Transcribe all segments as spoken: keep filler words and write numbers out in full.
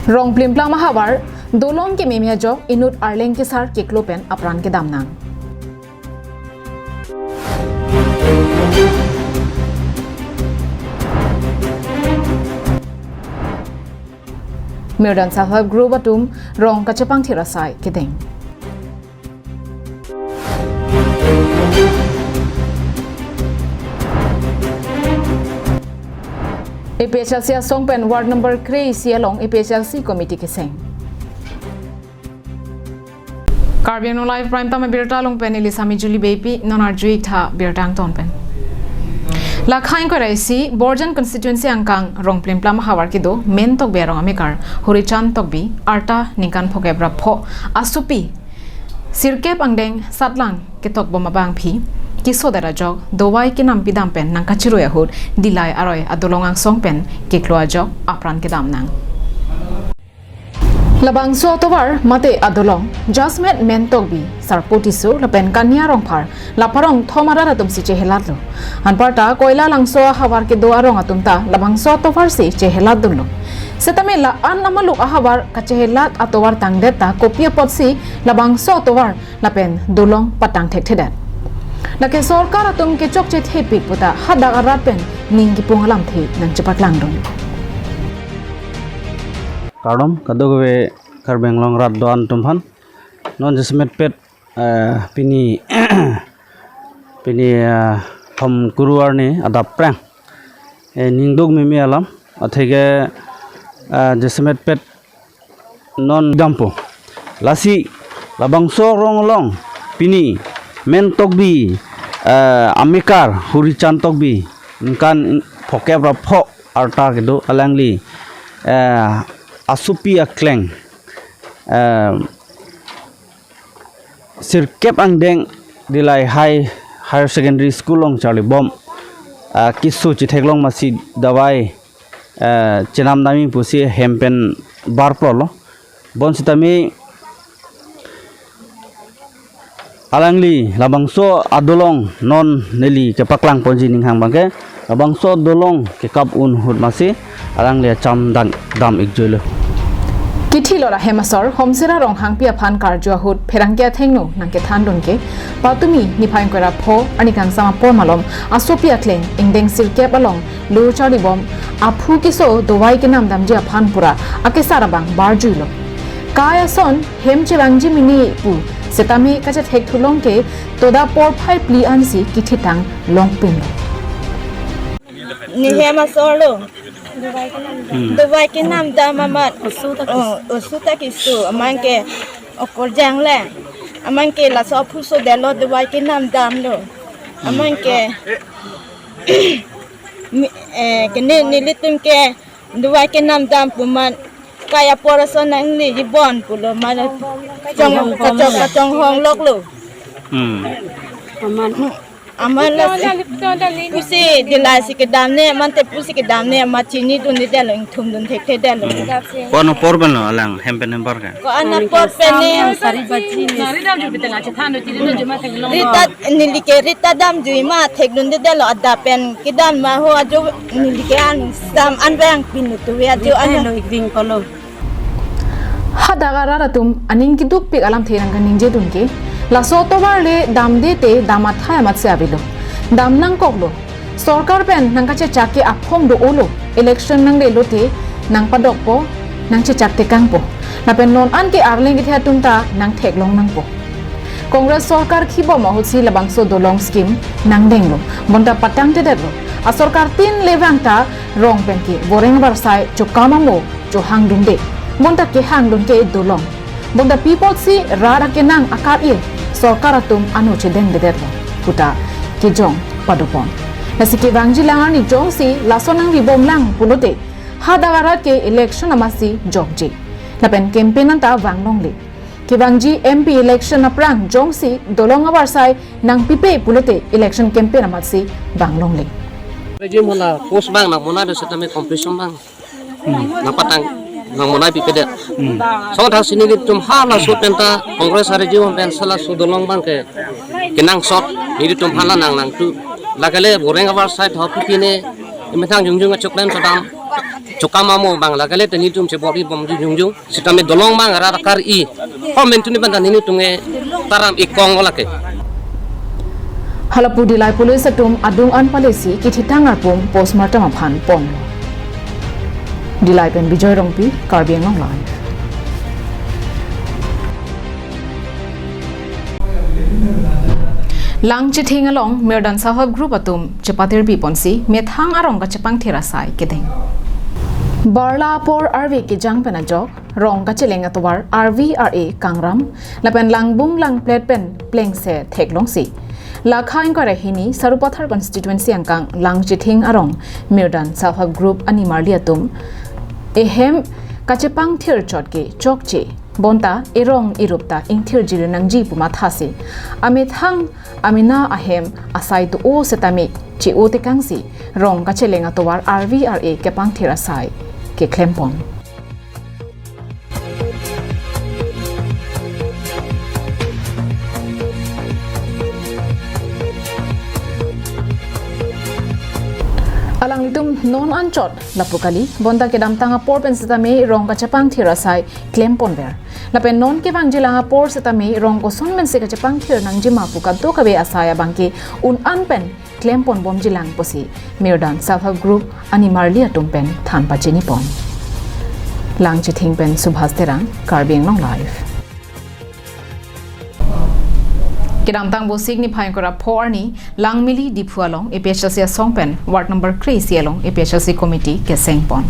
Rong Plimplam ahavar, dolong kememe ajok inut arleng kesar keklo pen apran kedam nang. Mirdan Self Help Group atum rong kachepangthir asai kedeng. A P H L C asong pen ward number kre-isi along A P H L C committee keseng. Karbi Anglong Live Prime Time abirta along pen neli Sami Julie Beypi, non arju-ik tha birta angton pen. Lakha ingkoi ra isi, Borjan constituency angkang Rong Plimplam ahavar kedo Men Tokbi arong amekar Hurichand Tokbi, arta ningkan phokep ra pho, asopi sirkep angdeng satlang ketok bom abangpi kesodet ajok dovai kenam pidam pen nangkachirui ahut Dillai aroi adolong angsong pen keklo ajok apran kedam nang. Labangso atovar mate adolong jasemet Men Tokbi, Sarpo Tisso lapen Kania Rongphar, lapharong thom arat atum si chehelatlo. Anparta Koilalangso ahavar kedo arong atum ta labangso atovar si chehelatdunlo. Setame la-an amaluk ahavar kachehelat atovar tangdet ta kopi apotsi labangso atovar lapen dolong patang thekthedet? Lake sorkar atum kechokche thepik puta hadak arat pen ning kipung alamthe nangchepaklangdun. Kardom, kadokave Karbi Anglong rat do-an atum aphan. Non jasemetpet, eh, pini, pini, eh, thom kuru arni adap prang, eh, ningduk meme alam, atheke, eh, jasemetpet non dampo. Lasi labangso arong along pini Men Tokbi, eh, amekar Hurichand Tokbi, ningkan phokep ra pho arta kedo, alangli, eh, asopi akleng, eh, sirkep angdeng Dillai High, Higher Secondary School along charlibom, ah, keso chetheklong masi dovai, ah, chenam dam-ik pusi hem pen barplolo. Bonsitame alangli labangso adolong non neli kepaklang ponji ninghang abangke, labangso dolong kekap un ahut masi alangli acham dang dam-ik juilo. Kithi lora hem asor Homsera Ronghangpi aphan karju ahut pherangke athengno nangkethandun ke, patumi niphai ingkoi ra pho arni kangsam apor malom asopi akleng ingdeng sirkep along lo charlibom aphu keso dovai kenam damji aphan pura akesar abang barjuilo. Kai ason hem chevangji mini pu setame kachethek thulong ke toda porphai phli ansi kithitang longpinlo. Ni hem asor lo. Hmm. Dovai kenam dam amat. Osu ta, oh, osu ta keso. Aman ke okorjang le. Aman ke laso aphu sodetlo dovai kenam damlo. Aman ke, mi-, eh, kene nelitum ke dovai kenam dam pu amat kai apor ason nangliji bon pulo amat chong kachok kachonghong loklo. Hmm. Aman. Aman lasi pusi Dillai si kedam ne, aman te pusi kedam ne, amat chinidundedetlo, ingthumdun thekthedetlo. Ko-an apor pen lo alang hem pen hem apor ke? Ko-an apor pen ni. Sari baji ni. Rita, neli ke rita damjui ma thekdundedetlo, adap pen kedam ma ho ajo neli ke an sam an bang pinu tu ya jo an. Lo igring kolo. Hadak arat atum aning kedukpik alamthe nangkaningjedun ke, laso atovar le damde te dam athai amatsi avelo. Dam nangkoklo. Sorkar pen nangkachechak ke aphong do-olo. Election nanglelo te nangpadokpo, nangchechak tekangpo. Lapen non an ke arleng kethe atum ta nangtheklong nangpo. Congress sorkar khibom ahutsi labangso dolong scheme nangdenglo. Bonta patangtedetlo. Asorkar tin le vang ta rong pen ke voreng varsai chokam amo chohangdunde. Bonta kehangdun ke dolong. Bonta pi apotsi rat akenang akar-ir sorkar atum ano chedengdedetlo puta kejong padopon. Lasi kevangjilang arni jongsi laso nangribomlang pulote hadak arat ke election amatsi jokje. Lapen campaign anta vanglongle. Kevangji M P election aphrang jongsi dolong avarsai nangpipe pulote election campaign amatsi vanglongle. Regime hala post abang nangmonai do setame competition abang. Hmm. Nangpatang nangmonai pipedet. Hmm. Songthaksi nelitum halaso pen ta Congress a-regime pen halaso dolong abangke kenangsot nelitum hala nangnangtu. Lake le voreng avarsai tho pipine, methang jongjong achoklen chodam. Chokam amo abang lake le te nelitum chebor-i bomji jongjong. Sitame dolong abang arat akar-i. Ho mentu ni banta nelitum ke taram ikong lake. Halapu Dillai Police atum adung an palesi kethitang arpum postmortem aphan pon. Dillai pen Bijoy Rongpi, Karbi Anglong Live. Langchithing along Mirdan Self Help Group atum chepatirpi ponsi methang arong kachepangthir asai kedeng. Barla apor arve kejang pen ajok rong kacheleng atovar R V R A kangram lapen langbung langplet pen plengse theklongsi. Lakha ingkoi ra hini Sarupathar constituency angkang Langchithing arong Mirdan Self Help Group animarli atum ehem kachepangthir chot ke chokche. Bonta erong erup ta ingthirji nangji pu mathasi amethang amena ahem asai do-o setame che-o tekangsi rong kacheleng atovar R V R A kepangthir asai keklempon. Alanglitum non anchot lapu kali, bonta kedamtang apor pen setame rong kachepangthir asai klemponver. Lapen non kevangjilang apor setame rong koson pensi kachepangthir nangjima pu kadokave asai abangke un-an pen klemponbomjilang pusi Mirdan Self Help Group animarli atum pen than pachinipon. Langchithing pen Subhas Terang, Karbi Anglong Live. Kedamtang Vosik niphai ingkoi ra pho arni Langmili Diphu along A P H L C asong pen ward number kre-isi along A P H L C committee kesengpon.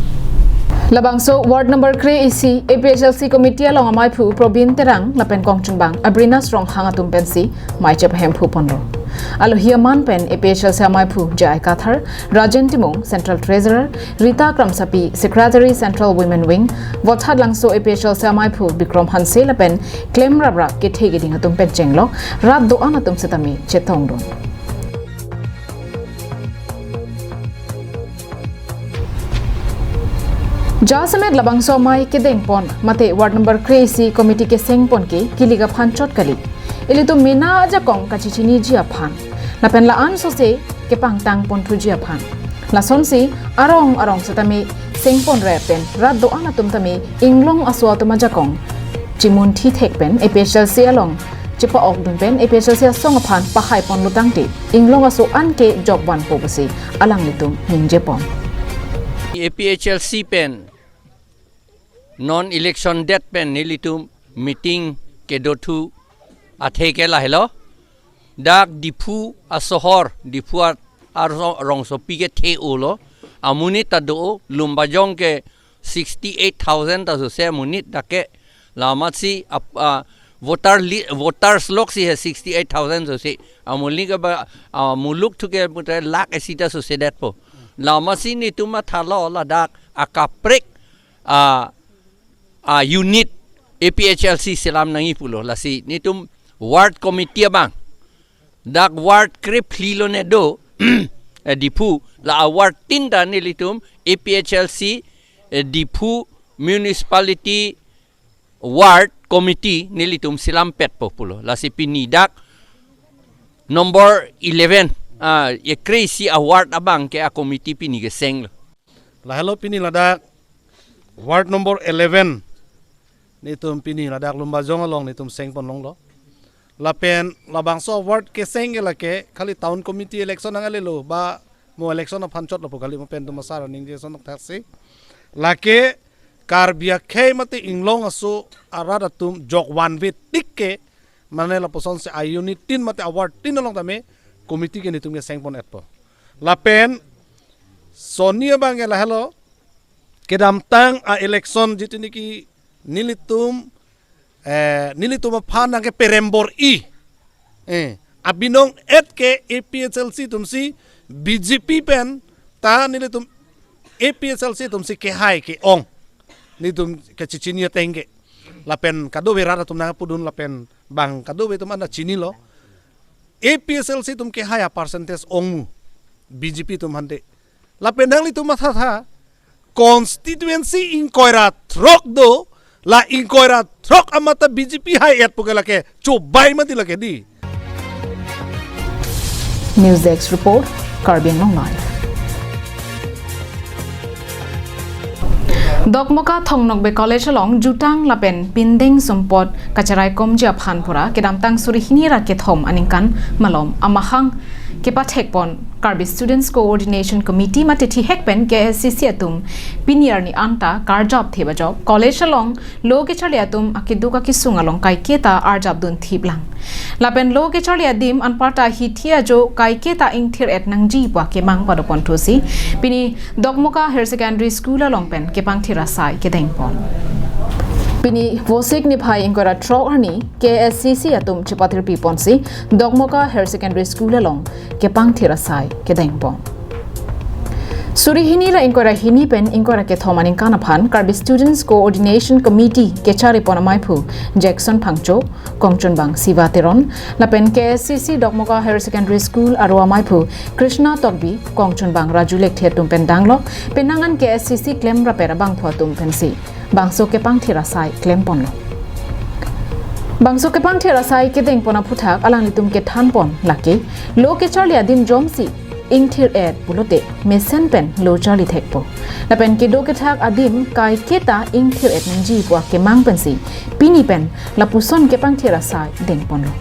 Labangso ward number kre-isi A P H L C committee along amaiphu Probin Terang lapen kongchungbang Abrinas Ronghang atum pensi mei chepahem phuponlo. Alohi aman pen A P H L C amaiphu J I Kathar, Rajen Timung, Central Treasurer, Rita Kramsapi, Secretary Central Women Wing, Vothatlangso A P H L C amaiphu Bikrom Hanse lapen klemraprap kethe keding atum pen chenglok rat do-an atum setame chetongdun. Jasemet labangso amei kedengpon mate ward number kre-isi committee kesengpon ke kilik aphan chot kali. Ilitum mena ajakong kachechiniji aphan. Lapen la-an sose kepangtangponthuji aphan. Lasonsi arong arong setame sengponre pen rat do-an atum tame inglong aso atum ajakong chimunthi thek pen A P H L C along chepa-okdun pen A P H L C asong aphan pahaiponlo tangte inglong aso an ke jokvanpo pusi alanglitum ningjepon. A P H L C pen non election det pen nelitum meeting kedothu athe ke lahelo. Dak Diphu asohor, Diphu a-, arongsopi kethe-olo. Amonit ta do-o, Lumbajong ke sixty-eight thousand ta sose amonit dak ke. Lamatsi ap-, a, voter li-, voters loksi he sixty-eight thousand sose. Amonit ke ba, a, muluk thu ke putre lakh isi ta sose detpo. Lamatsi netum mathalo ladak akaprek a, a unit A P H L C selam nangji pulo, lasi netum ward committee abang. Dak ward krephli lo ne do, eh, Diphu, la a ward tin ta nelitum A P H L C, eh, Diphu Municipality Ward Committee nelitum selampetpo pulo. Lasi pini dak number eleven, ah, ye kre-isi a ward abang ke a committee pini kesenglo. Lahelo pini ladak ward number eleven. Netum pini ladak Lumbajong along netum sengponlonglo. Lapen labangso ward keseng ke lake khali town committee election nangalelo ba mo election aphan chotlo pu kali mo pen tum asar ningje son thaksi. Lake Karbi akhei mate inglong aso arat atum jokvanve tik ke mane lapuson se a unit tin mate a ward tin along tame committee ke netum kesengpon-etpo. Lapen soni abang ke lahelo kedamtang a election jitini ki nelitum, eh, nelitum aphan nangke perembor-i. Eh, abinong et ke A P H L C atumsi B J P pen ta nelitum A P H L C atumsi kehai ke-ong. Netum kachechini ateng ke. Lapen kadokave rat atum nangpudun lapen bang kadokave atum anda chinilo. A P H L C atum kehai a percentage ongmu B J P atum hande. Lapen nanglitum mathatha constituency ingkoi ra throk do, la ingkoi ra throk amat ta B J P hai-et pu ke lake chobai mati lake di. News Desk Report, Karbi Anglong Live. Dokmoka Thong Nokbe College along jutang lapen pindeng sumpot kacheraikomji aphan pura kedamtang suri hini ra kethom aningkan malom amahang kepathekpon Karbi Students Coordination Committee mate thihek pen K S C C atum pini arni anta karjap thip ajok college along lo kecharli atum akeduk akesung along kaiketa arjap dun thip lang. Lapen lo kecharli adim anparta hithi ajo kaiketa ingthir-et nangji pu akemang padoponthusi pini Dokmoka Higher Secondary School along pen kepangthir asai kedengpon. Pini Vosik niphai ingkoi ra throk arni K S C C atum chepathirpiponsi Dokmoka Higher Secondary School along kepangthir asai kedengpon. Suri hini ra ingkoi ra hini pen ingkoi ra kethom aningkan aphan Karbi Students Coordination Committee kecharipon amaiphu Jackson Phangcho, kongchunbang Siva Teron, lapen K S C C Dokmoka Higher Secondary School aro amaiphu Krishna Tokbi, kongchunbang Raju Lekthe atum pen danglok penang an K S C C klemrap abangphu atum pensi bangso kepangthir asai klemponlo. Bangso kepangthir asai kedengpon aphuthak alanglitum kethanpon lake lo kecharli adim jomsi ingthir-et pulote mesen pen lo charli thekpo. Lapen kedo kethak adim kaiketa ingthir-et nangji pu akemang pensi pini pen lapuson kepangthir asai dengponlo.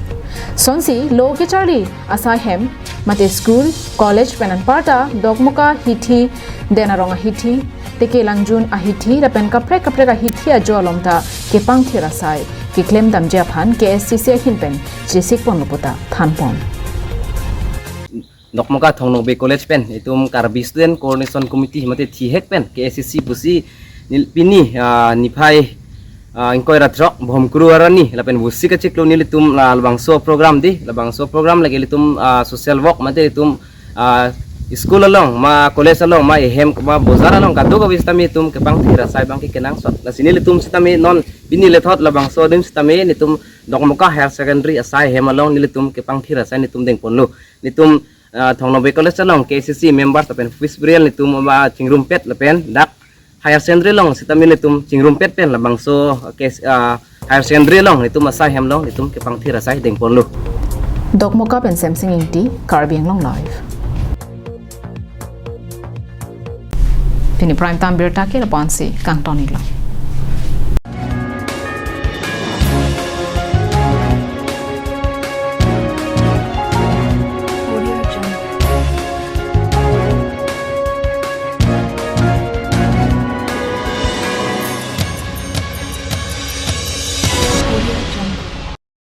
Sonsi lo kecharli asai hem mate school, college pen anparta Dokmoka hithi, Den Arong ahithi, Teke Langjun ahithi lapen kaprek kaprek ahithi ajo along ta kepangthir asai keklem damji aphan K S C C ahin pen chesikponlo puta thanpon. Dokmoka Thong Nokbe College pen itum Karbi Student Coordination Committee mate thihek pen K S C C pusi nil-, pini, ah, niphai, ah, ingkoi ra throk Bhomkuru arni lapen Vosik achiklo nelitum la labangso program di, labangso program lake ilitum, ah, social work mate ilitum, ah, school along ma college along ma ehem ma bojar along kadokave sitame itum kepangthir asai abangke kenangsot. Lasi nelitum sitame non pini lethot labangso adim sitame nelitum Dokmoka Higher Secondary asai hem along nelitum kepangthir asai nelitum dengponlo. Nelitum, ah, Thong Nokbe College along K S C C members lapen office burial nelitum ma chingrumpet lapen dak higher secondary along sitame nelitum chingrumpet pen labangso, ah, K S, ah, higher secondary along nelitum asai hem along nelitum kepangthir asai dengponlo. Dokmoka pen Semsing Ingti, Karbi Anglong Live. Pini prime time birta ke lapu-ansi kangton-iklo.